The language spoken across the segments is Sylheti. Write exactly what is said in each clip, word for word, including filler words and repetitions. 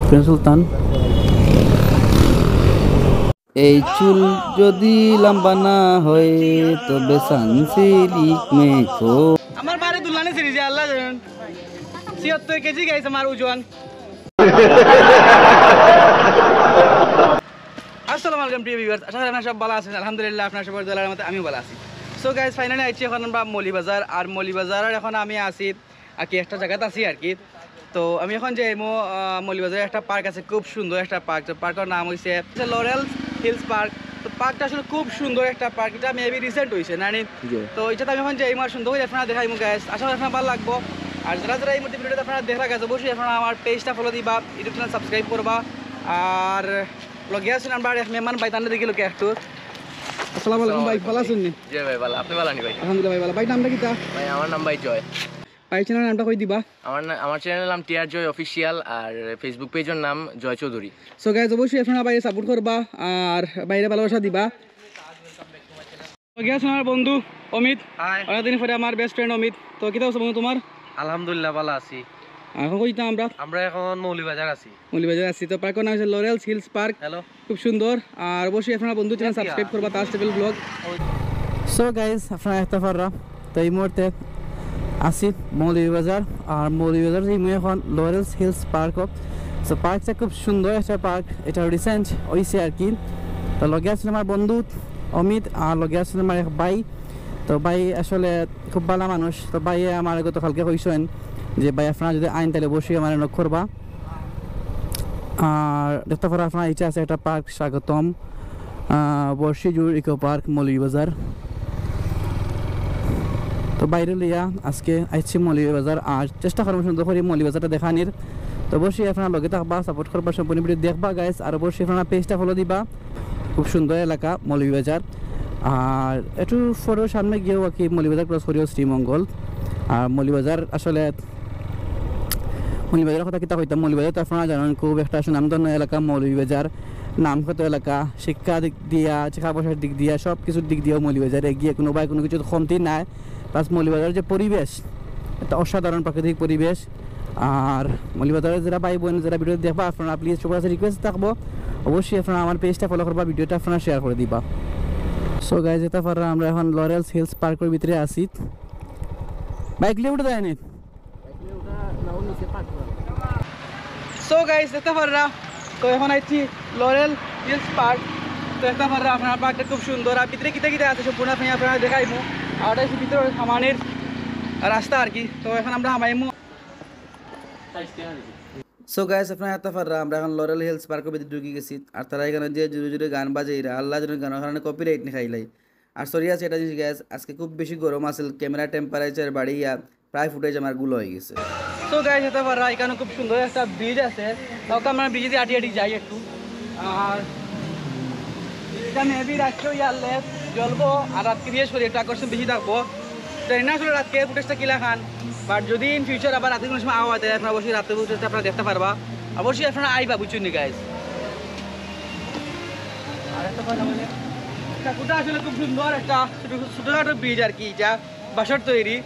প্রিন্স সুলতান। এই চুল যদি লম্বা না হয়, তবে সানসিল্ক মেখো। আমার বারে দুলানে সিরিজে আল্লাহ জানেন। ছিয়াত্তর কেজি গাইস আমার ওজন। আসসালামু আলাইকুম প্রিয় ভিউয়ার্স, আশা করি আপনারা সব ভালো আছেন। আলহামদুলিল্লাহ, আপনারা সবার দোয়ার মতে আমিও ভালো আছি। সো গাইস, ফাইনালি আইছি এখন আমরা মৌলভীবাজার। আর মৌলভীবাজার এখন আমি আছি আর কি, একটা জায়গাত আছি আর কি। তো আমি এখন যাইমু, আহ, মৌলভীবাজারে একটা পার্ক আছে, খুব সুন্দর একটা পার্ক। তো পার্কর নাম হইছে লরেল হিলস পার্ক। তো পার্কটা আসলে খুব সুন্দর একটা পার্ক, এটা মেবি রিসেন্ট হইছে না নি? জি। তো এটা তো আমি এখন যাইমু আর সুন্দর করে আপনারা দেখাইমু গাইস, আশা করি আপনারা ভালো লাগবো। আর যারা যারা এই মুহূর্তে ভিডিওটা আপনারা দেখা গেছে, অবশ্যই আপনারা আমার পেজটা ফলো দিবা, ইউটিউব চ্যানেল সাবস্ক্রাইব করবা। আর লগে আছেন আমরা এক মেহমান ভাই, তানরে দেখি লগে একটু। আসসালামু আলাইকুম ভাই, ভালো আছেন নি? জি ভাই, ভালো। আপনি ভালো নি ভাই? আলহামদুলিল্লাহ ভাই, ভালো। ভাই, নামটা কিতা? ভাই, আমার নাম ভাই জয়। ভাই, চ্যানেল নামটা কই দিবা? আমার না-, আমার চ্যানেল নাম টিআর জয় অফিসিয়াল, আর Facebook পেজের নাম জয় চৌধুরী। সো গাইস, অবশ্যই আপনারা ভাইরে সাপোর্ট করবা আর ভাইরে ভালোবাসা দিবা। লগে আছে আমার বন্ধু অমিত। হাই। অনেকদিন পরে আমার বেস্ট ফ্রেন্ড অমিত। তো কিতা অবস্থা বন্ধু তোমার? আলহামদুলিল্লাহ, ভালো আছি। আর এখন কই যাইতাম আমরা? আমরা এখন মৌলভীবাজার আছি। মৌলভীবাজার আছি। তো পার্কর নাম হচ্ছে লরেলস হিলস পার্ক। হ্যালো। খুব সুন্দর। আর অবশ্যই আপনারা বন্ধু চ্যানেল সাবস্ক্রাইব করবা, তাজ ট্রাভেল ব্লগ। সো গাইস, আপনারা দেখতা পাররা, তো এই মুহূর্তে আছি মৌলভীবাজার। আর মৌলভীবাজার যাইমু এখন লরেলস হিলস পার্ক। তো পার্কটা খুব সুন্দর একটা পার্ক, এটা রিসেন্ট হইছে আর কি। তো লগে আছেন আমার বন্ধু অমিত, আর লগে আছেন আমার এক ভাই। তো ভাই আসলে খুব ভালা মানুষ। তো ভাইয়ে আমারে গতকালকে কইছইন যে, "ভাই, আপনারা যদি আইন, তাহলে অবশ্যই আমারে নক করবা।" আর দেখতা পাররা আপনারা, এটা আছে একটা পার্ক, স্বাগতম, আহ, বর্ষিজুর ইকো পার্ক, মৌলভীবাজার। তো ভাইরে লইয়া আজকে আইছি মৌলভীবাজার, আর চেষ্টা করমু সুন্দর করি মৌলভীবাজারটা দেখানির। তো অবশ্যই আপনারা লগে থাকবা, সাপোর্ট করবা, সম্পূর্ণ ভিডিও দেখবা গাইস, আর অবশ্যই আপনারা পেজটা ফলো দিবা। খুব সুন্দর এলাকা মৌলভীবাজার। আর একটু পরেও সামনে গিয়েও আর কি মৌলভীবাজার ক্রস করিও শ্রীমঙ্গল। আর মৌলভীবাজার আসলে, মৌলভীবাজারের কথা কিতা কইতাম, মৌলভীবাজার তো আপনারা জানেন খুব একটা সুনামধন্য এলাকা মৌলভীবাজার, নামখ্যাত এলাকা, শিক্ষা দিক দিয়া, টাকা পয়সার দিক দিয়া, সব কিছুর দিক দিয়াও মৌলভীবাজার এগিয়ে, কোনো ভাই কোনো কিছু কমতি নাই। প্লাস মৌলভীবাজারের যে পরিবেশ, একটা অসাধারণ প্রাকৃতিক পরিবেশ। আর মৌলভীবাজারের যারা ভাই বোন যারা ভিডিও দেখবা, আপনারা প্লিজ সবার কাছে রিকোয়েস্ট থাকবো, অবশ্যই আপনারা আমার পেজটা ফলো করবা, ভিডিওটা আপনারা শেয়ার করে দিবা। সো গাইস, দেখতা পাররা আমরা এখন লরেলস হিলস পার্কের ভিতরে আছি। বাইক লিয়ে উঠে দেয়নি। সো গাইস, দেখতা পাররা, তো এখন আইছি লরেল হিলস পার্ক। তো দেখতা পাররা আপনারা, পার্কটা খুব সুন্দর, আর ভিতরে কিতা কিতা আছে সম্পূর্ণ আপনারা, আপনারা দেখাইমু। আর এটা হচ্ছে ভিতরে হামানির রাস্তা আর কি। তো এখন আমরা হামাইমু। সো গাইস, আপনারা দেখতা পাররা, আমরা এখন লরেল হিলস পার্কের ভিতরে ঢুকি গেছি। আর তারা এখানে যে জোরে জোরে গান বাজাইরা, আল্লাহ জানে গানের কারণে কপিরাইট নি খাইলাই। আর সরি আছে এটা জিনিস গাইস, আজকে খুব বেশি গরম আছিল, ক্যামেরা টেম্পারেচার বাড়িয়া প্রায় ফুটেজ আমার গুলো হয়ে গেছে। তো গাইস, দেখতা পাররা এখানে খুব সুন্দর একটা ব্রিজ আছে, তাও তো আমরা ব্রিজে আটি আটি যাই একটু। আর এটা মেবি রাত্রে ইয়ারলে জ্বলবো, আর রাতকে বিশেষ করে একটু আকর্ষণ বেশি থাকবো। জানি না আসলে রাতকে ফুটেজটা কিলা খান, বাট যদি ইন ফিউচার আবার রাতে কোনো সময় আওয়া যায়, আপনারা অবশ্যই রাতে ফুটেজটা আপনারা দেখতা পারবা। অবশ্যই আপনারা আইবা, বুঝছইন নি গাইস? আর একটা কথা বলি, এটা কুটা আসলে খুব সুন্দর একটা ছোট, ছোটখাটো ব্রিজ আর কি, এটা বাঁশের তৈরি।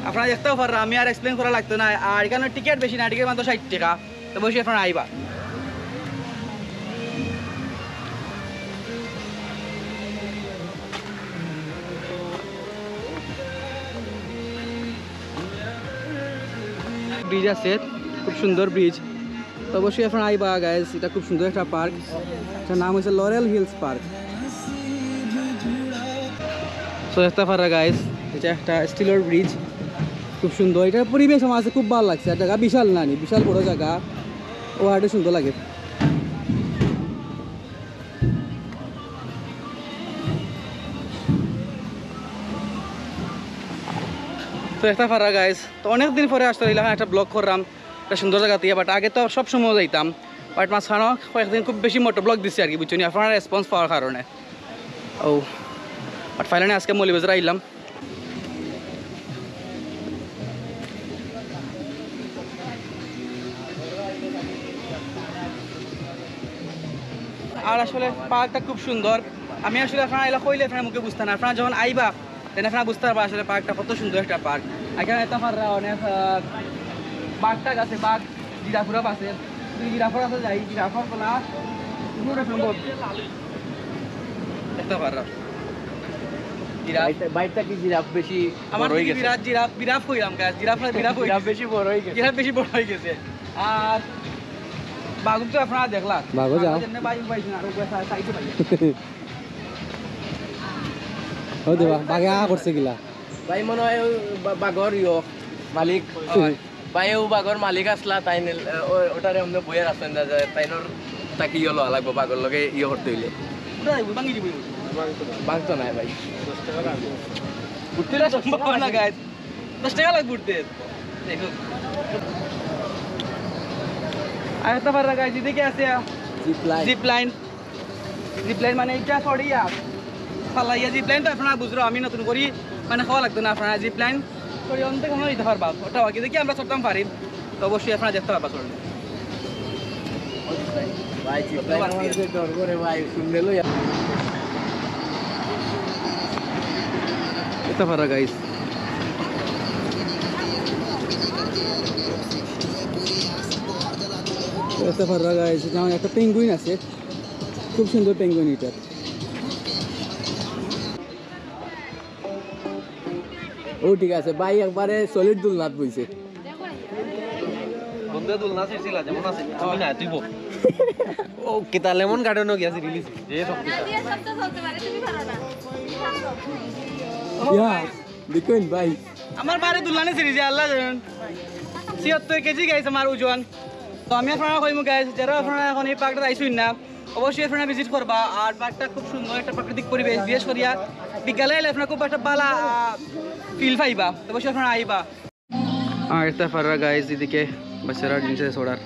আপনারা দেখতাও পাররা, আমি আর এক্সপ্লেন করা লাগতো না। আর এখানে টিকিট বেশি না, টিকিট মাত্র ষাট টাকা। তো অবশ্যই আপনারা আইবা। ব্রিজ আছে, খুব সুন্দর ব্রিজ। তো অবশ্যই আপনারা আইবা গাইস, এটা খুব সুন্দর একটা পার্ক, এটার নাম হচ্ছে লরেল হিলস পার্ক। তো দেখতা পাররা গাইস, এটা একটা স্টিলের ব্রিজ, খুব সুন্দর। এটার পরিবেশ আমার কাছে খুব ভালো লাগছে, আর জায়গা বিশাল না নি, বিশাল বড় জায়গা, ও আরো সুন্দর লাগে। তো দেখতা পাররা গাইস, তো অনেক দিন পরে আসলে এলাকা একটা ব্লগ করলাম, একটা সুন্দর জায়গা দিয়া, বাট আগে তো সব সময় যাইতাম, বাট মাঝখানে কয়েকদিন খুব বেশি মোটো ব্লগ দিছি আর কি, বুঝছইন নি, আপনারা রেসপন্স পাওয়ার কারণে। ও, বাট ফাইনালি আজকে মৌলভীবাজার আইলাম। আর আসলে পার্কটা খুব সুন্দর। আমি আসলে আপনারা এলা কইলে আপনারা মুখে বুঝতা না, আপনারা যখন আইবা, then আপনারা বুঝতা পারবা আসলে পার্কটা কত সুন্দর একটা পার্ক। এখানে দেখতা পাররা অনেক, আহ, বাঘ টাঘ আছে, বাঘ, জিরাফ উরাফ আছে। জিরাফর কাছে যাই, জিরাফর গলা পুরোটা সম্ভব। দেখতে পারলাম। জিরাফ। বাইরটা, বাইরটা কি জিরাফ বেশি আমার বড় হয়ে থেকে গেছে? বিরাট জিরাফ, জিরাফ কইলাম, গাইস, জিরাফ না, জিরাফ হয়ে জিরাফ গেছে। বেশি বড় হয়ে গেছে। জিরাফ বেশি বড় হয়ে গেছে। আর বাঘ তো আপনারা দেখলা। বাঘও যাও। যেমনি বাইক পাইছেন, আর ওগুলো সাই-, সাইডে পাইছেন। ও দেবা, বাঘে আ করছে কিলা? ভাই, মনে হয় ওই বা-, বাঘর ইয়ো, মালিক। হয়। ভাই, ও বাঘর মালিক আসলা, তাই নিল-, ও-, ওটারে আমরা বইয়ে রাখছেন, যা, যা, তাই নর তাকে ইয়ে লওয়া লাগবো, বাঘর লগে ইয়ে করতে হইলে। ওটা লাগবে, ভাঙি দিব। ভাঙতো নাই ভাই। ঘুরতে না সম্ভব না, গাইস। দশ টাকা লাগবে ঘুরতে। দেখো। আর একটা পাররা, গাইস, এদিকে আছে zip line. Zip line. Zip line মানে এটা সরিয়া ফালাইয়া জিপ লাইন তো আপনারা বুঝলো, আমি নতুন করি মানে খাওয়া লাগতো না, আপনারা জিপ লাইন সরিয়া অন্ত কোনো দিতে পারবা। ওটা বাকি দেখি আমরা চড়তাম পারি, তো অবশ্যই আপনারা দেখতে পারবা চড়লে। ভাই, জিপ লাইন আমার যে ডর করে ভাই, শুনলে লই। এটা পাররা, গাইস। এটা পাররা, গাইস, এটা আমার একটা পেঙ্গুইন আছে, খুব সুন্দর পেঙ্গুইন এটা। ও ঠিক আছে ভাই, একবারে সলিড দুলনাত বইছে। বন্ধু দুলনা ছিঁড়ছিল, যেমন আছে, আমি না, তুই বল। ও, কিতা লেমন গার্ডেনও গিয়া ছিঁড়িলিছি। যে সব কিতা। ইয়া, দেখুন ভাই। আমার বারে দুলনানে ছিঁড়িছে, আল্লাহ জানেন। ছিয়াত্তর কেজি গাইস আমার ওজন। তো আমি আপনারা কইমু গাইস, যারা আপনারা এখন এই পার্কটা আইছইন না, অবশ্যই আপনারা ভিজিট করবা। আর পার্কটা খুব সুন্দর একটা প্রাকৃতিক পরিবেশ, বিশেষ করিয়া বিকালে আইলে আপনারা খুব একটা ভালা, আহ, ফিল পাইবা। তো অবশ্যই আপনারা আইবা। আর এটা পাররা গাইস, এদিকে বাচ্চারা জিনিসে ছড়ার।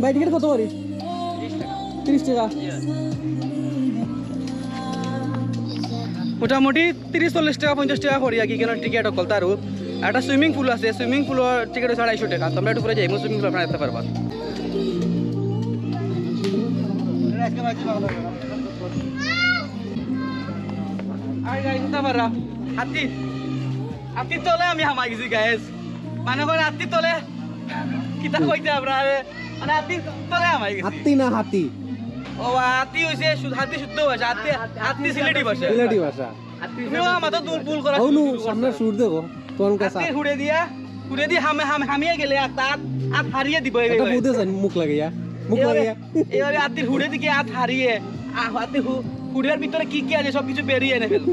ভাই, টিকিট কত করি? তিরিশ টাকা। মোটামুটি তিরিশ, চল্লিশ টাকা, পঞ্চাশ টাকা করি আর কি, কেন টিকিট অকল তারও। একটা সুইমিং পুল আছে, সুইমিং পুলর টিকিট হচ্ছে আড়াইশো টাকা। তোমরা একটু পরে যাই, সুইমিং পুল আপনারা দেখতে পারবা। আর গাইস, দেখতে পাররা, হাতি, হাতির তলে আমি হামাই গেছি গাইস। মানে করে হাতির তলে, কিতা কইতে আপনারে, মানে হাতির তলে হামাই গেছি। হাতি না হাতি? ও, হাতি হইছে শু-, হাতি শুদ্ধ ভাষা, হাতি, হাতি সিলেটি ভাষা। সিলেটি ভাষা। তুমিও আমার তো দুল পুল করা হউনু, শুরু করছো। সামনে সুর দেখো, কোন কাছে? হাতি হুড়ে দিয়া, হুড়ে দিয়া হামে, হামে, হামিয়ে গেলে আর তার, আর হারিয়ে দিব এই এটা ভাই। বুঝে যায় মুখ লাগাইয়া, মুখ এবারে, লাগাইয়া। এবারে হাতির হুড়ে দিকে হাত হারিয়ে, আ, হাতি হু-, হুড়ের ভিতরে কি কি আছে সব কিছু বেরিয়ে এনে ফেলবো।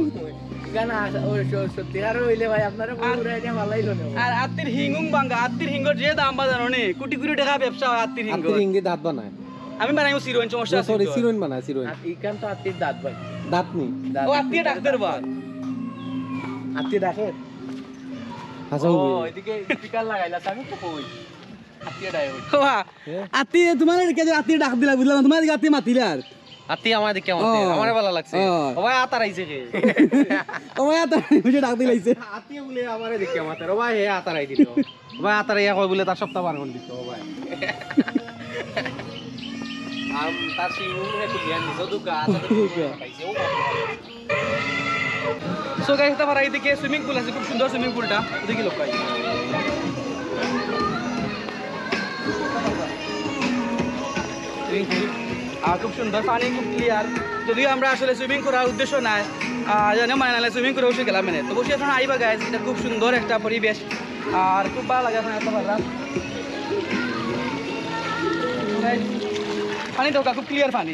গান আস-, ও স-, সত্যিকার হইলে ভাই আপনারা আর, পুরো এটা ভালাই লোনে। আর হাতির হিঙ্গুং বাঙ্গা, হাতির হিঙ্গর যে দাম বাজানো নেই, কোটি কোটি টাকা ব্যবসা হয় হাতির হিঙ্গর। হাতির হিঙ্গে দাঁত বানায়। আমি বানাইমু চিরইন, সমস্যা আছে সরি, তো? চিরইন বানায়, চিরইন। আর ইখান তো হাতির দাঁত ভাই। দাঁত নেই। দাঁত ও, হাতিয়ে ডাক দের বা। হাতিয়ে ডাকে? হাছা ও, হবে। এদিকে স্পিকার লাগাইলা, আমি তো কই। হাতিয়ে ডাকে। বাহ। এ? হাতিয়ে তোমার এদিকে যে হাতিয়ে ডাক দিলা, বুঝলাম না, তোমার এদিকে হাতিয়ে মাতিলা আর। হাতি আমার দিকে মাতে, ও। আমারে ভালা লাগছে। ও। ও ভাই, আতার আইছে কে? ও ভাই, আতার আইছে, ডাক দিলাইছে। হাতি বলে আমারে দেখে মাতে, ও ভাই, হে আতার আই দিল। ও ভাই, আতার আইয়া কয় বলে তার সপ্তাহ বার করে দিত, ও ভাই। আম, তার সিং হে তো জ্ঞান দিত, দুকা, আতার আইছে, ও ভাই। So guys, তারপর এইদিকে সুইমিং পুল আছে, খুব সুন্দর সুইমিং পুলটা, দেখি লোক। আর খুব সুন্দর, পানি খুব ক্লিয়ার। যদিও আমরা আসলে সুইমিং করার উদ্দেশ্য নাই, আহ, জানো মানে নাহলে সুইমিং করে অবশ্যই গেলাম মানে। তো অবশ্যই এখন আইবা গাইস, এটা খুব সুন্দর একটা পরিবেশ, আর খুব ভালা লাগে এখন এত ভালা। পানি ঢোকা, খুব ক্লিয়ার পানি,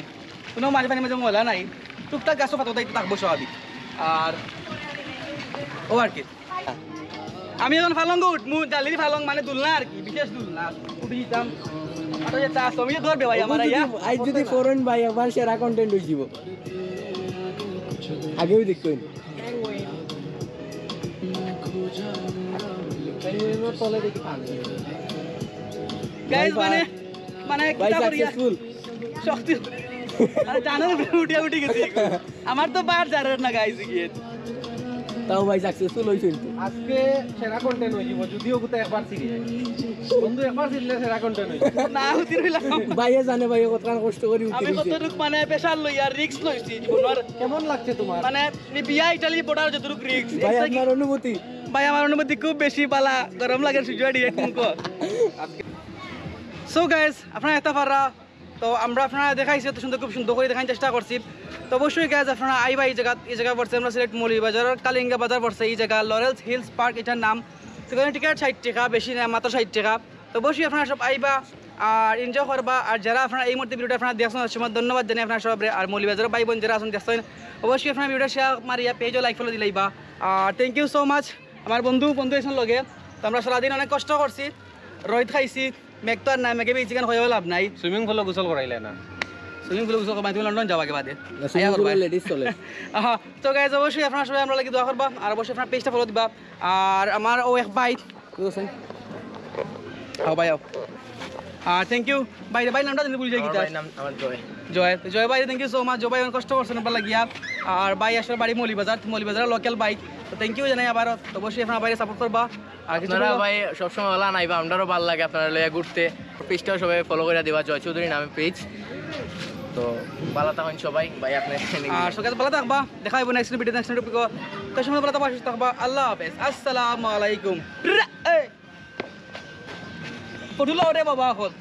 কোনো মাঝে পানির মাঝে ময়লা নাই, টুকটাক গাছও পাতা একটু থাকবো স্বাভাবিক। আর ও আর কি। আমি এখন ফালঙ্গ উঠমু, জালির ফালং মানে দুলনা আর কি, বিশেষ দুলনা। উঠি দিতাম। আর ওই যে তা, তুমি যে ধরবে ভাই, আমার আইয়া। আইজ যদি ফরেন ভাই, আবার সেরা কন্টেন্ট হইব। আগেও দেখবেন। গাইস, ভাই, মানে, মানে, ভাই, কিতা করিয়া? সাকসেসফুল। শক্তি। আরে, জানো, উঠিয়া উঠি গেছি। আমার তো বার জারের না, গাইস, গিয়ে। তাও ভাই সাকসেসফুল হইছে কিন্তু। আজকে সেরা কন্টেন্ট হয়ে যাব, যদিও কোথায় একবার ছিঁড়ে। বন্ধু একবার ছিঁড়লে সেরা কন্টেন্ট হয়ে যাবে। না, উঠি রইলাম। ভাইয়ে জানে ভাইয়ে কতখান কষ্ট করি উঠে আমি দিছে। কতটুক মানে প্রেশার লই আর রিস্ক লইছি জীবনর। কেমন লাগছে তোমার? মানে নি বিয়া ইটালি বর্ডার যতটুক রিস্ক। ভাই আপনার অনুভূতি? ভাই, আমার অনুভূতি খুব বেশি বালা, গরম লাগে সূর্য direct মুখো। সো গাইস, আপনারা একটা পারা, তো আমরা আপনারা দেখাইছি, অত সুন্দর, খুব সুন্দর করে দেখানোর চেষ্টা করছি। তো অবশ্যই গাইস, আপনারা আইবা এই জায়গা, এই জায়গা পড়ছে আমরা সিলেট মৌলভীবাজার, কালিঙ্গা বাজার পড়ছে এই জায়গা, লরেন্স হিলস পার্ক এটার নাম। সেখানে টিকিট ষাট টাকা, বেশি না, মাত্র ষাট টাকা। তো অবশ্যই আপনারা সব আইবা আর এনজয় করবা। আর যারা আপনারা এই মুহূর্তে ভিডিওটা আপনারা দেখছেন, অসংখ্য ধন্যবাদ জানাই আপনারা সবরে। আর মৌলভীবাজার ভাই বোন যারা আছেন দেখছেন, অবশ্যই আপনারা ভিডিওটা শেয়ার মারিয়া পেজও লাইক ফলো দিলাইবা। আর থ্যাংক ইউ সো মাচ আমার বন্ধু, বন্ধু এসন লগে। তো আমরা সারাদিন অনেক কষ্ট করছি, রোদ খাইছি, মেঘ তো আর নাই, মেঘে বেশি গান হয়ে লাভ নাই। সুইমিং পুলে গোসল করাইলে না? সুইমিং পুলে গোসল করবা, তুমি লন্ডন যাবা বাদে। সুইমিং পুলে লেডিস চলে। আহা, তো গাইজ অবশ্যই আপনারা সবাই আমরা লাগি দোয়া করবা, আর অবশ্যই আপনারা পেজটা ফলো দিবা। আর আমার ও এক ভাই, বুঝছেন? আও ভাই আও। আর থ্যাংক ইউ ভাই, ভাই নামটা দিলে ভুলে যাই আমার কিতা? ভাইয়ের নাম আমার জয়। জয়, তো জয় ভাই, থ্যাংক ইউ সো মাচ। জয় ভাই অনেক কষ্ট করছেন আপনার লাগিয়া। আর ভাই আসলে বাড়ি মৌলভীবাজার, মৌলভীবাজার লোকাল ভাই। তো থ্যাংক ইউ জানাই আবারও। তো অবশ্যই আপনারা ভাইরে সাপোর্ট করবা। আর কিছু আপনারা বলো? ভাই সবসময় ভালো নাই বা আমরারও ভালো লাগে আপনারা লইয়া ঘুরতে। পেজটাও সবাই ফলো করে দিবা, জয় চৌধুরী নামে পেজ। তো ভালো থাকুন সবাই, ভাই আপনি আর সকাল ভালো থাকবা, দেখা হইব নেক্সট ভিডিও, নেক্সট টপিক। তো সময় ভালো থাকবা, সুস্থ থাকবা। আল্লাহ হাফেজ, আসসালামু আলাইকুম। রা-, এই। ফটো লও রে বাবা এখন।